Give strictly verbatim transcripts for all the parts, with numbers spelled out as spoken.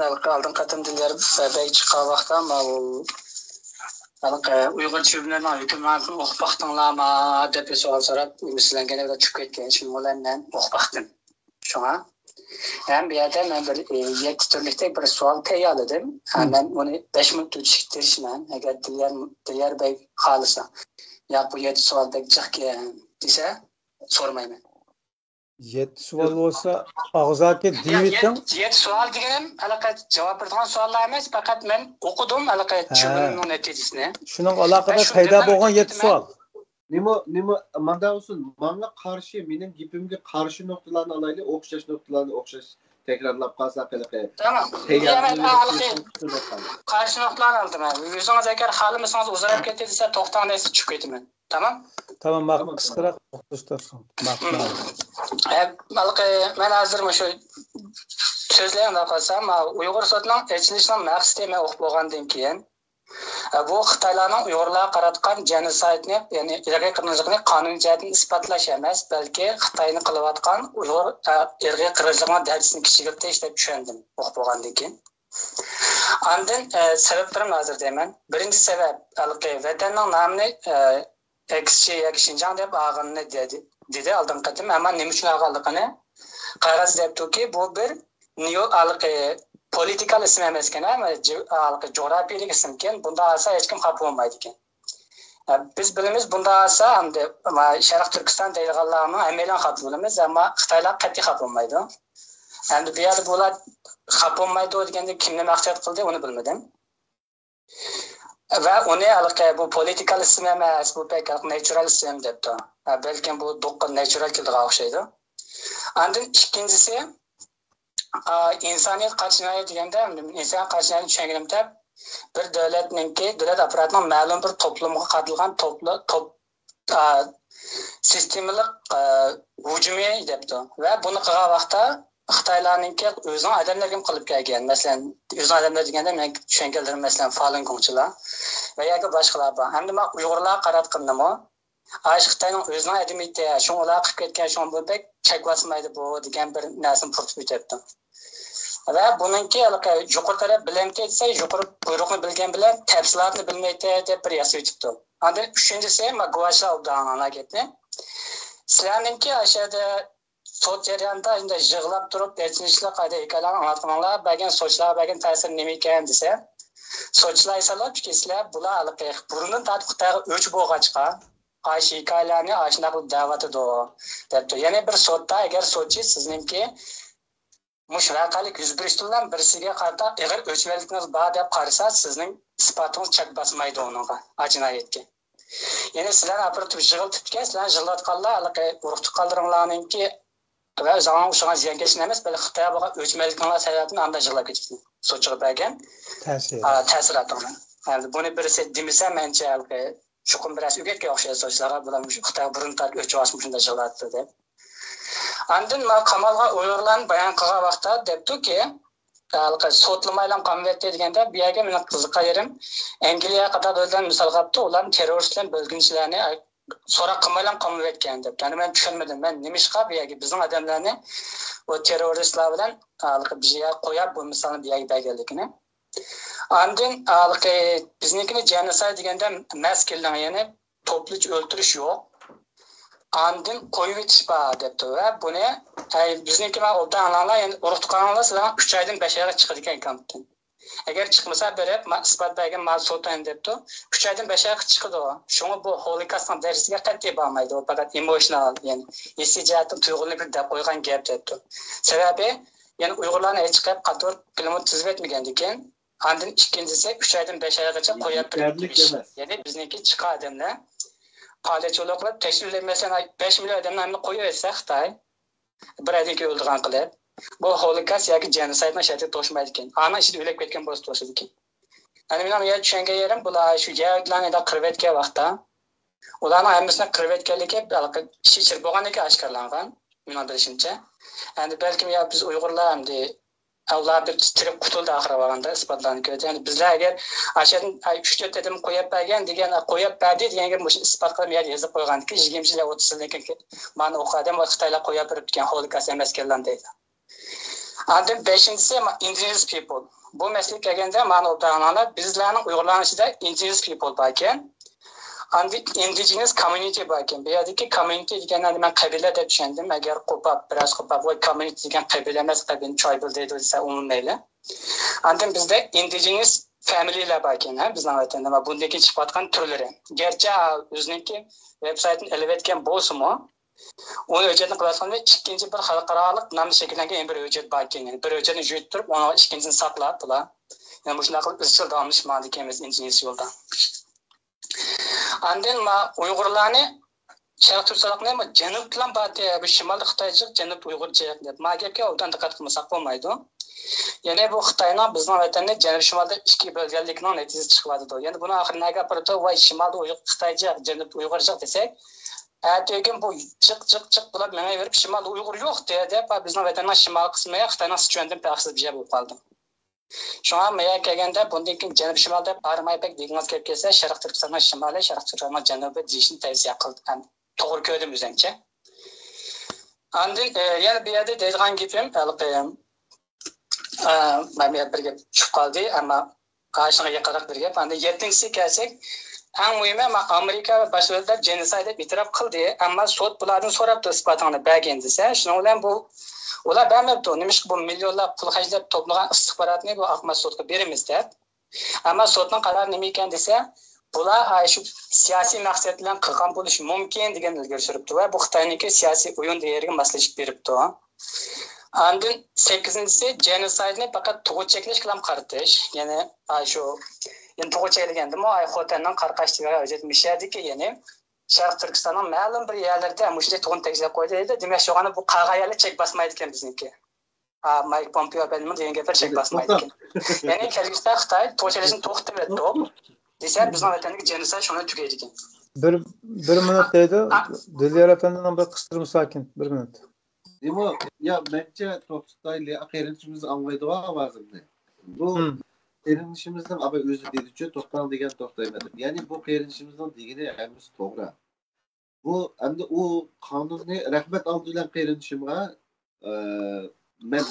ھېلىقى ئالدىنقى قېتىم دىليار بەگ چىققان ۋاقىتتا ماۋۇ ھېلىقى ئۇيغۇر تۈرمىلىرىنىڭ ھۆكۈمرانلىقىنى ئوقۇپ باقتىڭلارما دەپ بىر سوئال سوراپ، سىلەرگە چۈشۈپ كەتكەن ئىشىم بىلەن مەن ئوقۇپ باقتىم. شۇڭا ھەم بۇ يەردە مەن بىر، ئى، يەتتە تۈرلۈكتەك بىر سوئال تەييارلىدىم. ھە، مەن ئۇنى بەش مىنۇت ئۆتۈشكە تىرىشىمەن. ئەگەر دىليار، دىليار بەگ خالىسا، ياق، بۇ يەتتە سوئال بەك جىقكەن دېسە، سورىمايمەن. يەتتە سوئال بولسا، ئاغزاكى دېيىۋېتىڭ. يەتتە، يەتتە سوئال دېگىنىم، ھېلىقى جاۋاب بېرىدىغان سوئاللار ئەمەس، پەقەت مەن ئوقۇدۇم ھېلىقى ھە. چۈشەنگىنىمنىڭ نەتىجىسىنى. شۇنىڭغا ئالاقىدار پەيدا بولغان يەتتە سوئال. نېمە، نېمە، ماندا بولسۇن، ماڭا قارشى، مېنىڭ گېپىمگە قارشى نۇقتىلارنى ئالايلى، ئوخشاش نۇقتىلارنى ئوخشاش تەكرارلاپ قالساق، ھېلىقى تامام. تەييارلىق ھېلىقى قارشى نۇقتىلارنى ئالدىم. ئۆزىڭىز ئەگەر خالىمىسىڭىز ئۇزىراپ كەتتى دېسە، توختاڭ دەيسىز، چۈشۈپ كېتىمەن. تامام؟ تامام، ماقۇل، تامام، قىسقىراق توختىتىپ تۇرسۇن. ماقۇل. مم. ئە، ھېلىقى مەن ھازىر مۇشۇ سۆزلەيمەن قالسام، ما ئۇيغۇر سوتىنىڭ ئېچىلىشىنىڭ مەقسىتى مەن ئوقۇپ بولغاندىن كېيىن، ئە، بۇ خىتايلارنىڭ ئۇيغۇرلارغا قاراتقان جېنوسايدنى، يەنى ئىرقىي قىرغىنچىلىقنى قانۇن جەھەتتىن ئىسپاتلاش ئەمەس، بەلكى خىتاينىڭ قىلىۋاتقان ئۇيغۇر، ئە، ئىرقىي قىرغىنچىلىقىنىڭ دەرىجىسىنى كىچىكلىتىش دەپ چۈشەندىم ئوقۇپ بولغاندىن كېيىن. ئاندىن، ئە، سەۋەبلىرىمنى ھازىر دەيمەن. بىرىنچى سەۋەب، ھېلىقى ۋەتەننىڭ نامىنى، ئە، ئېكسچى ياكى شىنجاڭ دەپ ئالغىنىنى دېدى، دېدى ئالدىنقى قېتىم. ئەمما نېمە ئۈچۈن ئالغانلىقىنى قەغەزدە دەپتۇكى، بۇ بىر نېو-، ھېلىقى پولىتىكال ئىسىم ئەمەسكەن، ھە، جى-، ھېلىقى جۇغراپىيىلىك ئىسىمكەن. بۇنداق ئالسا ھېچكىم خاپا بولمايدىكەن. ئە، بىز بىلىمىز، بۇنداق ئالسا ئەمدى، ما، شەرقىي تۈركىستان دەيدىغانلارنىڭ ھەممەيلەن خاپا بولىمىز، ئەمما خىتايلار قەتئىي خاپا بولمايدۇ. ئەمدى بۇ يەردە بۇلار خاپا بولمايدۇ دېگەندە كىمنى مەقسەت قىلدى، ئۇنى بىلمىدىم. ۋە ئۇنى ھېلىقى بۇ پولىتىكال ئىسىم ئەمەس، بۇ بەك نېچۇرال ئىسىم دەپتۇ. ھە، بەلكىم بۇ دوققا نېچۇرال كېلىدىغان ئوخشايدۇ. ئاندىن ئىككىنچىسى، ئا، ئىنسانىيەت قاچا جىنايى دېگەندە، ئىنسانىيەت قاچا جىنايىنى چۈشەنگىنىمدە، بىر دۆلەتنىڭكى، دۆلەت ئاپپاراتىنىڭ مەلۇم بىر توپلۇمغا قارىتىلغان توپلا-، توپ-، ئا، سىستېمىلىق، ئا، ھۇجۇمى دەپتۇ. ۋە بۇنى قىلغان ۋاقىتتا خىتايلارنىڭكى ئۆزىنىڭ ئادەملىرىگە قىلىپ كەلگەن. مەسىلەن، ئۆزىنىڭ ئادەملىرى دېگەندە مەن چۈشەنگەنلىرىم، مەسىلەن، فالۇنگوڭچىلار ۋە ياكى باشقىلار بار. ھەمدە مانا ئۇيغۇرلارغا قاراتقىنىمۇ، ئاشۇ خىتاينىڭ ئۆزىنىڭ ئادىمى، شۇڭا ئۇلار قىلىپ كەتكەن، شۇڭا بۇ بەك چەك باسمايدۇ بۇ دېگەن بىر نەرسىنى پۇرىتىپ ئۆتەپتۇ. ۋە بۇنىڭكى ھېلىقى يۇقىرى تەرەپ بىلەمتى دېسە، يۇقىرى بۇيرۇقنى بىلگەن بىلەن تەپسىلاتنى بىلمەيتتى دەپ بىر ياسىۋېتىپتۇ. ئاندىن ئۈچىنچىسى، ما گۇۋاچلا ئوبدان ئاڭلىغان گەپنى. سىلەرنىڭكى ئاشۇ يەردە سوت جەريانىدا ئەنە يىغلاپ تۇرۇپ، ئېچىنىشلىق ھالدا ھېكايىلەرنى ئاڭلاتقىنىڭلار بەرگەن سوتچىلارغا بەرگەن تەسىرى نېمە ئىكەن دېسە، سوتچىلار ئېيتسىلا، چۈنكى سىلەر بۇلار ھېلىقى بۇرۇندىن تارتىپ خىتايغا ئۆچ بولغاچقا، ئاشۇ ھېكايىلەرنى ئاشۇنداق قىلىپ دەۋاتىدۇ، دەپتۇ. يەنە بىر سوتتا ئەگەر سوتچى سىزنىڭكى مۇشۇ ۋەقەلىك يۈز بېرىشتىن بۇرۇن بىرسىگە قارىتا ئېغىر ئۆچمەنلىكىڭىز بار دەپ قارىسا، سىزنىڭ ئىسپاتىڭىز چەك باسمايدۇ ئۇنىڭغا، ئا، جىنايەتكە. يەنى سىلەرنى ئاپىرىپ جىغىلتىپتىكەن، سىلەرنى جىغلاتقانلار ھېلىقى ئۇرۇق-تۇغقانلىرىڭلارنىڭكى ۋە ئۆزۈڭلارنىڭ زىيانكەشلىكى ئەمەس، بەلكى خىتايغا بولغان ئۆچمەنلىكىڭلار سەۋەبىدىن ئاندىن جىغلاپ كېتىپتۇ. سوتچىغا بەرگەن تەسىر. ئا، تەسىراتىڭلار. ئەمدى بۇنى بىرسى دېمىسە، مەنچە ھېلىقى چوقۇم بىرەرسى ئۆگەتكەن ئوخشايدۇ سوتچىلارغا، بۇلار مۇشۇ خىتايغا بۇرۇن تارتىپ ئۆچ ئالسا مۇشۇنداق جىغلاۋاتىدۇ دەپ. ئاندىن مانا قامالغان ئۇيغۇرلارنى بايان قىلغان ۋاقىتتا دەپتۇكى، ھېلىقى سوتلىمايلا قامىۋەتتى دېگەندە، بۇ يەرگە مېنىڭ قىزىققان يېرىم، ئەنگلىيە قاتار دۆلەتلەرنى مىسال قىلىپتۇ، ئۇلارنى تېررورىست بىلەن بۆلگۈنچىلەرنى سوراق قىلمايلا قامىۋەتكەن دەپ. يەنى مەن چۈشەنمىدىم، مەن نېمىشقا بۇ يەرگە بىزنىڭ ئادەملەرنى بۇ تېررورىستلار بىلەن ھېلىقى بىر يەرگە قويۇپ، بۇ مىسالنى بۇ يەرگە بەرگەنلىكىنى. ئاندىن ھېلىقى بىزنىڭكىنى جېنوسايد دېگەندە مەس كېلىڭ، يەنى توپلىچە ئۆلتۈرۈش يوق. ئاندىن قويۇۋېتىش بار دەپتۇ ۋە بۇنى، ئەي، بىزنىڭكى مانا ئوبدان ئاڭلاڭلار، يەنى ئۇرۇق-تۇغقانلار سىلەرنىڭ ئۈچ ئايدىن بەش ئايغا چىقىدىكەن كامپتىن. ئەگەر چىقمىسا بېرىپ، ما-، ئىسپات بەرگىن، مانا سوتايىن دەپتۇ. ئۈچ ئايدىن بەش ئايغا چىقىدۇ. شۇڭا بۇ ھولوكاستنىڭ دەرىجىسىگە قەتئىي بارمايدۇ. ئۇ پەقەت ئېموشنال، يەنى ھېسسىي جەھەتتىن تۇيغۇلىنىپ دەپ قويغان گەپ دەپتۇ. سەۋەبى، يەنى ئۇيغۇرلارنى ھېچ قىلىپ قاتۇرۇپ كىلىمات تۈزۈۋەتمىگەندىكىن، ئاندىن ئىككىنچىسى، ئۈچ ئايدىن بەش ئايغىچە قويۇپ بېرىپ تۇرۇش. يەنى بىزنىڭكى چىققان ئادەملەر پائالىيەتچىلىك قىلىپ، تەكشۈرۈپ، مەسىلەن، بەش مىليون ئادەمنى ھەممىنى قويۇۋەتسە خىتاي، بىر ئايدىن كېيىن ئۆلىدىغان قىلىپ، بۇ ھولوكاست ياكى جېنوسايدنىڭ شەرتىگە توشمايدىكەن. ئانىڭ ئىچىدە ئۆلۈپ كەتكەن بولسا توشىدىكەن. يەنى مېنىڭ يەنە چۈشەنگەن يېرىم، بۇلار شۇ يەھۇدىيلارنى قىرىۋەتكەن ۋاقىتتا، ئۇلارنىڭ ھەممىسىنى قىرىۋەتكەنلىكى، ھېلىقى ئىشى چىر بولغاندىن كېيىن ئاشكارىلانغان، مېنىڭ بىلىشىمچە. ئەمدى بەلكىم يا بىز ئۇيغۇرلار ئەمدى ئۇلار بىر تىرىك قۇتۇلدى ئاخىرى بارغاندا، ئىسپاتلارنى كۆردى. يەنى بىزلەر ئەگەر ئاشۇ يەردىن، ئاي، ئۈچ تۆت ئادەم قويۇپ بەرگەن دېگەن، قويۇپ بەردى دېگەن گەپ مۇشۇ ئىسپات قىلىپ يەردە يېزىپ قويغاندىكىن، يىگىرمە يىل يا ئوتتۇز يىلدىن كېيىن مانا ئۇ ئادەم خىتايلار قويۇپ بېرىپتىكەن، ھولوكاست ئەمەسكەنلەر دەيدۇ. ئاندىن بەشىنچىسى indigenous people. بۇ مەسىلىگە كەلگەندە، مانا ئوبدان ئاڭلاڭلار، بىزلەرنىڭ ئۇيغۇرلارنىڭ ئىچىدە indigenous people باركەن. ئاندىن indigenous community باركەن. بۇ يەردىكى community دېگەننى مەن قەبىلە دەپ چۈشەندىم. ئەگەر قوپاپ، بىراز قوپاپ، ۋاي community دېگەن قەبىلە ئەمەس، قەبىلىنى tribal دەيدۇ دېسە، ئۇمۇ مەيلى. ئاندىن بىزدە indigenous family لەر باركەن، ھە، بىزنىڭ ۋەتەندە. ۋە بۇندىن كېيىن چىقىۋاتقان تۈرلىرى. گەرچە ئۆزىنىڭكى ۋېب سايتىنى ئېلىۋەتكەن بولسىمۇ، ئۇ ھۆججەتنى قىلىۋاتقاندا ئىككىنچى بىر خەلقئارالىق نامدا شەكىللەنگەن يەنە بىر ھۆججەت باركەن. يەنى بىر ھۆججەتنى يۈرۈتتۈرۈپ، ئۇنىڭ ئىككىنچىسىنى ساقلاپ، بۇلار. يەنى مۇشۇنداق قىلىپ ئىزچىل داۋاملىشىپ ماڭىدىكەنمىز ئىنجىنىس يولدا. ئاندىن ما ئۇيغۇرلارنى شەرق تۈركىستانلىقنى جەنۇبتىلا بار، بۇ شىمالدا خىتايجىق، جەنۇبتا ئۇيغۇرجىق دەپ. ما گەپكە ئوبدان دىققەت قىلمىساق بولمايدۇ. يەنى بۇ خىتاينىڭ بىزنىڭ ۋەتەننى جەنۇب شىمالدا ئىككىگە بۆلگەنلىكىنىڭ نەتىجىسى چىقىۋاتىدۇ. يەنى بۇنىڭ ئاخىرى نەگە ئاپىرىدۇ؟ ۋاي، شىمالدا ئۇيغۇر خىتايجىق، جەنۇبتا ئۇيغۇرجىق دېسەك، ئەتىگۈن بۇ جىق، جىق، جىق بولۇپ مېڭىۋېرىپ، شىمالدا ئۇيغۇر يوق دە-، دەپ، بىزنىڭ ۋەتەننىڭ شىمال قىسمى خىتاينىڭ سىچۈەندىن پەرقسىز بىر يەر بولۇپ قالدى. شۇڭا مەيەر كەلگەندە بۇندىن كېيىن جەنۇب شىمال دەپ ئايرىماي بەك دېگىڭىز كەپ كەلسە، شەرق تۈركىستاننىڭ شىمالى، شەرق تۈركىستاننىڭ جەنۇبى دېيىشنى تەۋسىيە قىلدىم، توغرا كۆردۈم ئۆزۈمچە. ئاندىن، ئە، يەنە بۇ يەردە دەيدىغان گېپىم، ھېلىقى، ئە، مەن بۇ يەردە بىر گەپ چۈشۈپ قالدى، ئەمما ئاشۇنىڭغا يېقىنراق بىر گەپ. ئاندىن يەتتىنچىسىگە كەلسەك، ئەڭ مۇھىمى، ما-، ئامېرىكا ۋە باشقا دۆلەتلەر جېنوسايد دەپ ئېتىراپ قىلدى، ئەمما سوت بۇلاردىن سوراپتۇ، ئىسپاتىڭنى بەرگىن دېسە، شۇنىڭ بىلەن بۇ، ئۇلار بەرمەپتۇ. نېمىشقا؟ بۇ مىليونلاپ پۇل خەجلەپ توپلىغان ئىستىخباراتنى بۇ ئاقماس سوتقا بېرىمىز دەپ. ئەمما سوتنىڭ قارارى نېمە ئىكەن دېسە، بۇلار ئاشۇ سىياسىي مەقسەت بىلەن قىلغان بولۇشى مۇمكىن دېگەن ئىلگىرى سۈرۈپتۇ ۋە بۇ خىتاينىڭكى سىياسىي ئويۇن دېگەن يېرىگە ماسلىشىپ بېرىپتۇ. ئاندىن سەككىزىنچىسى، جېنوسايدنى پەقەت تۇغۇت چەكلەشكىلا قارىتىش. يەنى، ئاشۇ، يەنى تۇغۇت چەكلىگەندىمۇ، ئاي، خوتەننىڭ قاراقاش تېغى ھۆججەت مىشەدىكى، يەنى شەرق تۈركىستاننىڭ مەلۇم بىر يەرلىرىدە مۇشۇنداق تۇغۇتنى تەكلىپ قويدى دېدى. دېمەكچى بولغىنى، بۇ قالغان يەرلەر چەك باسمايدىكەن بىزنىڭكى. ئا، مايك پومپېئو ئەپەندىمۇ دېگەن گەپلەر چەك باسمايدىكەن. يەنى كەلگۈسىدە خىتاي تۇغۇت چەكلەشنى توختىتىۋەتتۇق دېسە، بىزنىڭ ۋەتەندىكى جېنوسايد شۇنى تۈگەيدىكەن. بىر، بىر مىنۇت دەيدۇ. دىليار ئەپەندىنىڭ بىر قىستۇرمىسى بار ئىكەن. بىر مىنۇت. دېمو، يا، مەنچە توختىتايلى، قېرىندىشىمىز ئاڭلايدىغۇ ئاۋازىمنى. بۇ قېرىندىشىمىزنىڭ ئابا ئۆزى دېدىچۇ، توختاڭ دېگەن توختايمەن دەپ. يەنى بۇ قېرىندىشىمىزنىڭ دېگىنى ھەممىسى توغرا. بۇ ئەمدى ئۇ قانۇننى رەھمەت ئالدى بىلەن قېرىندىشىمغا، ئە، مەن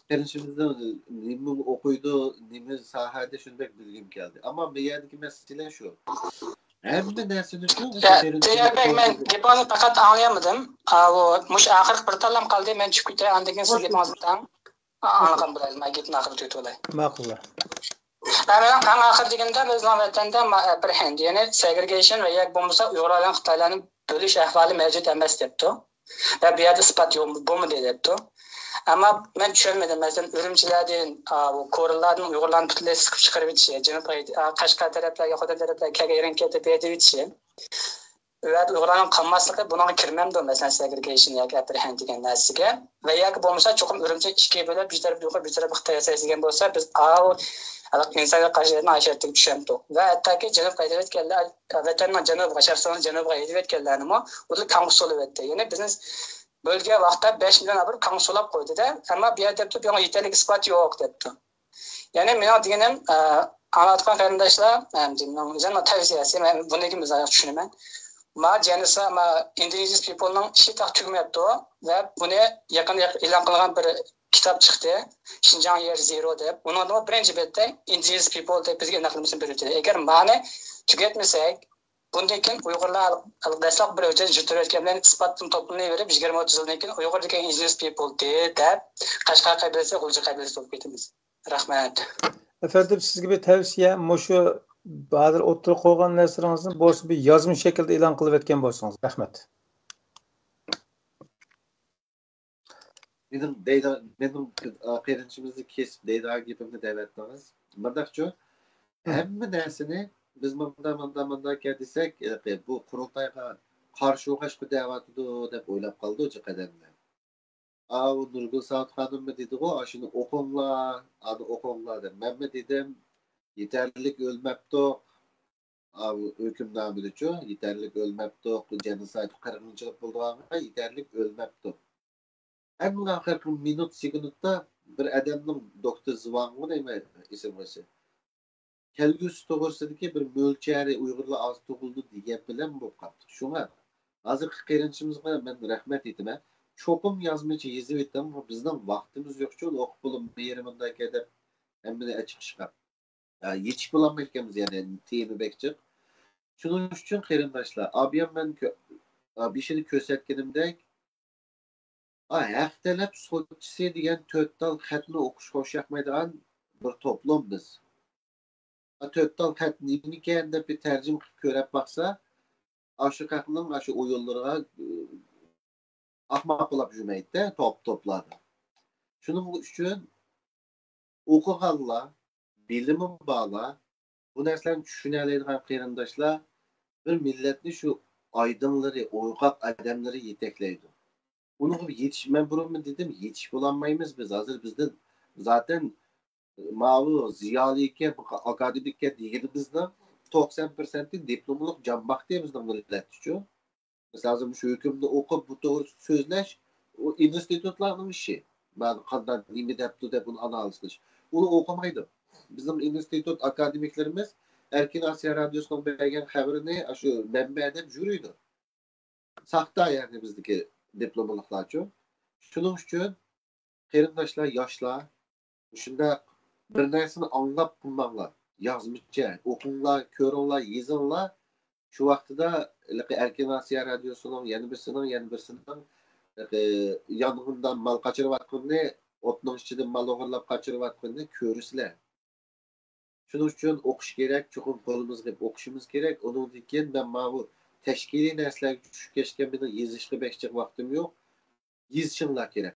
قېرىندىشىمىزنىڭ نېمە ئوقۇيدۇ، نېمە ساھەدە، شۇنى بەك بىلگۈم كەلدى. ئەمما بۇ يەردىكى مەسىلە شۇ. ھەممە نەرسىنى شۇ، يا، تەييار بەگ، مەن گېپىڭىزنى پەقەت ئاڭلىيالمىدىم. ئاۋۇ، مۇشۇ ئاخىرقى بىر تاللام قالدى، مەن چۈشۈپ كېتەي، ئاندىن كېيىن سىز گېپىڭىزنى دەڭ. ئاڭلىغان بولىدۇ، مەن گېپىمنى ئاخىرىدا تۈگىتىۋالاي. ماقۇل. ھە، مېنىڭ ئەڭ ئاخىرى دېگىنىمدە، بىزنىڭ ۋەتەندە ما-، ئەپەرھەند، يەنى سېگرېگېيشن ۋە ياكى بولمىسا ئۇيغۇرلار بىلەن خىتايلارنى بۆلۈش ئەھۋالى مەۋجۇت ئەمەس دەپتۇ. ۋە بۇ يەردە ئىسپات يوق، بولمىدى دەپتۇ. ئەمما مەن چۈشەنمىدىم، مەسىلەن، ئۈرۈمچىلەردىن، ئا، بۇ كورلىلاردىن ئۇيغۇرلارنى پۈتۈنلەي سىقىپ چىقىرىۋېتىشى، جەنۇب، ئا، قەشقەر تەرەپلەرگە، خوتەن تەرەپلەرگە كەلگەن يېرىنى كېتىپ ھەيدىۋېتىشى. ئۇ يەردە ئۇيغۇرلارنىڭ قالماسلىقى بۇنىڭغا كىرمەمدۇ، مەسىلەن، سېگرېگېيشن ياكى ئەپەرھەند دېگەن نەرسىگە؟ ۋە ياكى بولمىسا چوقۇم ئۈرۈمچى ئىككىگە بۆلۈپ، بىر تەرەپكە ئۇيغۇر، بىر تەرەپكە خىتاي ياسايسىز دېگەن بولسا، بىز ئاۋۇ ھېلىقى ئىنسانىيەتكە قارشى ھەرىكەتكە چۈشەمدۇق. ۋە ھەتتاكى جەنۇبقا ھەيدىۋەتكەنلەر، ۋەتەننىڭ جەنۇبىغا، شەرقىستاننىڭ جەنۇبىغا ھەيدىۋەتكەنلەرنىمۇ ئۇدۇل كاڭغا سولىۋەتتى. يەنى بىزنى بۆلگەن ۋاقىتتا بەش مىليون ئاپىرىپ كاڭغا سولاپ قويدى-دە، ئەمما بۇ يەردە دەپتۇ، بۇنىڭغا يېتەرلىك ئىسپات يوق دەپتۇ. يەنى مېنىڭ دېگىنىم، ئە، ئاڭلاۋاتقان قېرىنداشلار، ئە، مېنىڭ ئۆزۈمنىڭ تەۋسىيەسى، مەن بۇنىڭدىن كېيىن مۇزاكىرە چۈشىنىمەن. ما جېنىسا، ما ئىندىجېنىس پىپلنىڭ ئىشى تېخى تۈگىمەپتۇ ۋە بۇنى يېقىندا ئېلان قىلغان بىر كىتاب چىقتى، شىنجاڭ يېر زېرو دەپ. ئۇنىڭدىمۇ بىرىنچى بەتتە ئىندىجېنىس پىپل دەپ بىزگە ئېنىقلىمىسىنى بېرىۋېتىدۇ. ئەگەر مانى تۈگەتمىسەك، بۇندىن كېيىن ئۇيغۇرلار دەسلەپ بىر ھۆججەت يۈرۈتۈۋەتكەن بىلەن ئىسپاتتىن توپلىنىۋېرىپ، يىگىرمە ئوتتۇز يىلدىن كېيىن ئۇيغۇر دېگەن ئىندىجېنىس پىپل دەپ قەشقەر قەبىلىسى، غۇلجا قەبىلىسى بولۇپ كېتىمىز. رەھمەت. ئەفەندىم، سىزگە بىر تەۋسىيە، مۇشۇ ھازىر ئوتتۇرىغا قويغان نەرسىلىرىڭىزنى بولسا بىر يازما شەكىلدە ئېلان قىلىۋەتكەن بولسىڭىز. رەھمەت. مېنىڭ دەيدىغان، مېنىڭ، ئا، قېرىندىشىمىزنى كېسىپ دەيدىغان گېپىمنى دەۋەتتىڭىز. مۇنداقچۇ، ھەممە نەرسىنى بىز مۇندا، مۇندا، مۇندا دېسەك، ھېلىقى بۇ قۇرۇلتايغا قارشى ئوخشاشقا دەۋاتىدۇ دەپ ئويلاپ قالىدۇ جىق ئادەملەر. ئاۋۇ نۇرگۈل ساۋۇت خانىممۇ دېدىغۇ، ئاشۇنى ئوقۇڭلار، ئانى ئوقۇڭلار دەپ. مەنمۇ دېدىم، يېتەرلىك ئۆلمەپتۇق. ئاۋۇ ھۆكۈمنامىدىچۇ، يېتەرلىك ئۆلمەپتۇق، جېنوسايد قىرغىنچىلىق بولىدىغانغا يېتەرلىك ئۆلمەپتۇق. ئەڭ ئاخىرقى مىنۇت، سېكۇنتتا بىر ئادەمنىڭ، دوكتور زۇۋاڭغۇ دەيمەن ئېسىمغىسى، كەلگۈسى توغرىسىدىكى بىر مۆلچەرى، ئۇيغۇرلار ئاز تۇغۇلىدۇ دېگەن بىلەن بولۇپ قاپتۇ. شۇڭا ھازىرقى قېرىندىشىمىزغا مەن رەھمەت ئېيتىمەن. چوقۇم يازمىچە يېزىۋېتىڭ، بىزنىڭ ۋاقتىمىز يوق، شۇنى ئوقۇپ بولۇپ مېرى مۇنداكەن دەپ ھەممىنى ئەچىقىشقا. ھە، يېتىشىپ بولالمايدىكەنمىز، يەنى تېما بەك جىق. شۇنىڭ ئۈچۈن قېرىنداشلار، ئابىيام مەن كۆ-، ئا، بېشىدا كۆرسەتكىنىمدەك، ئا، ھەق تەلەپ سوتچىسى دېگەن تۆت تال خەتنى ئوقۇشقا ئوخشاشمايدىغان بىر توپلۇم بىز. ئا، تۆت تال خەت نېمىكەن دەپ بىر تەرجىمە قىلىپ كۆرۈپ باقسا، ئاشۇ خەقنىڭ ئاشۇ ئويۇنلىرىغا، ئى، ئاخماق بولاپ يۈرمەيدىدە، توپ-توپلاردا. شۇنىڭ ئۈچۈن ئوقۇغانلار، بىلىمى بارلار، بۇ نەرسىلەرنى چۈشىنەلەيدىغان قېرىنداشلار بىر مىللەتنى شۇ ئايدىڭلىرى، ئويغاق ئادەملىرى يېتەكلەيدۇ. ئۇنىڭغا يېتىش، مەن بۇرۇنمۇ دېدىم، يېتىشىپ بولالمايمىز بىز. ھازىر بىزدىن زاتەن ماۋۇ زىيالىيكەن، ئاكادېمىككەن دېگىنىمىزنىڭ توقسان پىرسەنتى دىپلوملۇق جان باقتى بىزنىڭ مىللەتچۇ. مىسال، ھازىر مۇشۇ ھۆكۈمنى ئوقۇپ، بۇ توغرىسىدا سۆزلەش، ئۇ ئىنستىتۇتلارنىڭ ئىشى. مانا قانداق، نېمە دەپتۇ دەپ ئۇنى ئانالىز قىلىش. ئۇنى ئوقۇمايدۇ. بىزنىڭ ئىنستىتۇت ئاكادېمىكلىرىمىز ئەركىن ئاسىيا رادىيوسىنىڭ بەرگەن خەۋىرىنى ئاشۇ مەنبە دەپ يۈرىدۇ. ساختا، يەنى بىزدىكى دىپلوملۇقلارچۇ. شۇنىڭ ئۈچۈن قېرىنداشلار، ياشلار، مۇشۇنداق بىر نەرسىنى ئاڭلاپ قىلماڭلار. يازمىچە ئوقۇڭلار، كۆرۈڭلار، يېزىڭلار. شۇ ۋاقتىدا ھېلىقى ئەركىن ئاسىيا رادىيوسىنىڭ يەنە بىرسىنىڭ، يەنە بىرسىنىڭ، ھېلىقى يانغىندا مال قاچىرىۋاتقىنىنى، ئوتنىڭ ئىچىدىن مال ئوغرىلاپ قاچىرىۋاتقىنىنى كۆرىسىلەر. شۇنىڭ ئۈچۈن ئوقۇش كېرەك، چوقۇم قولىمىزغا ئېلىپ ئوقۇشىمىز كېرەك. ئۇنىڭدىن كېيىن مەن ماۋۇ تەشكىلىي نەرسىلەرگە چۈشۈپ كەتكەن، مېنىڭ يېزىشقا بەك جىق ۋاقتىم يوق. يېزىشىڭلار كېرەك.